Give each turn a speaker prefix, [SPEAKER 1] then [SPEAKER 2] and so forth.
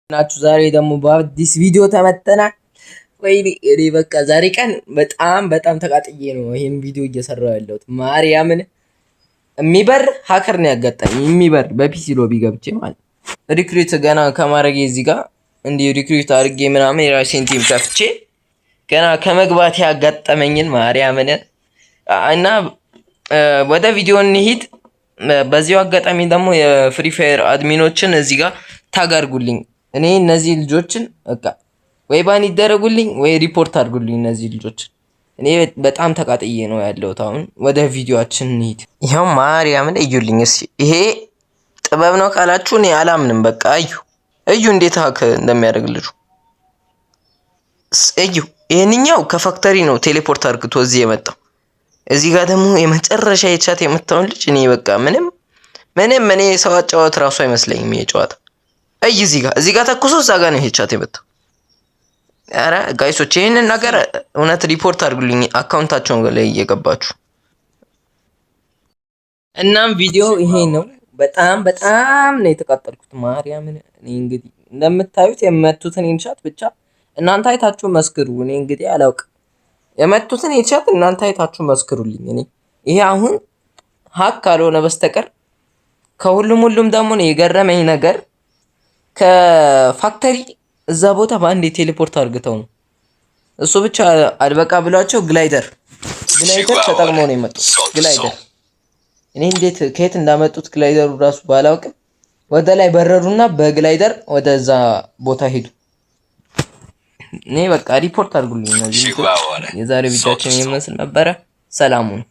[SPEAKER 1] ናችሁ። ዛሬ ደግሞ በአዲስ ቪዲዮ ተመጥተናል። ወይኔ እኔ በቃ ዛሬ ቀን በጣም በጣም ተቃጥዬ ነው ይሄን ቪዲዮ እየሰራሁ ያለሁት። ማርያምን የሚበር hacker ነው ያጋጠመኝ። የሚበር በ PC lobby ገብቼ ማለት recruit ገና ከማድረጌ እዚህ ጋር እንዲህ recruit አድርጌ ምናምን የራሴን team ከፍቼ ገና ከመግባት ያጋጠመኝን ማርያምን እና ወደ ቪዲዮ እንሂድ። በዚሁ አጋጣሚ ደግሞ የ Free Fire admin ኦችን እዚህ ጋር tag አድርጉልኝ። እኔ እነዚህ ልጆችን በቃ ወይ ban ይደረጉልኝ ወይ ሪፖርት አድርጉልኝ እነዚህ ልጆችን። እኔ በጣም ተቃጥዬ ነው ያለሁት። አሁን ወደ ቪዲዮአችን እንሂድ። ይኸው ማርያምን እዩልኝ እስኪ። ይሄ ጥበብ ነው ካላችሁ እኔ አላምንም። በቃ እዩ እዩ፣ እንዴት hack እንደሚያደርግ ልጁ እዩ። ይሄንኛው ከ factory ነው teleport አድርግቶ እዚህ የመጣው። እዚህ ጋር ደግሞ የመጨረሻ headshot የመታውን ልጅ እኔ በቃ ምንም ምንም እኔ ሰው አጫወት ራሱ አይመስለኝም ይሄ ጨዋታ። እይ እዚህ ጋር ተኩሶ እዛ ጋር ነው headshot የመታው። ኧረ guys ኦች፣ ይህንን ነገር እውነት ሪፖርት አድርጉልኝ account ኣቸውን ላይ እየገባችሁ። እናም ቪዲዮ ይሄ ነው። በጣም በጣም ነው የተቃጠልኩት። ማርያምን እኔ እንግዲህ እንደምታዩት የመቱትን headshot ብቻ እናንተ አይታችሁ መስክሩ። እኔ እንግዲህ አላውቅም። የመቱትን headshot እናንተ አይታችሁ መስክሩልኝ። እኔ ይሄ አሁን hack ካልሆነ በስተቀር ከሁሉም ሁሉም ደግሞ ነው የገረመኝ ነገር ከ factory እዛ ቦታ በአንድ teleport አድርግተው ነው። እሱ ብቻ አልበቃ ብሏቸው glider ተጠቅመው ነው የመጡት። Glider እኔ እንዴት ከየት እንዳመጡት glider ኡ ራሱ ባላውቅም ወደ ላይ በረሩና በ glider ወደዛ ቦታ ሄዱ። እኔ በቃ ሪፖርት አድርጉልኝ እነዚህ። የዛሬ ቪዲዮአችን ይመስል ነበረ። ሰላሙን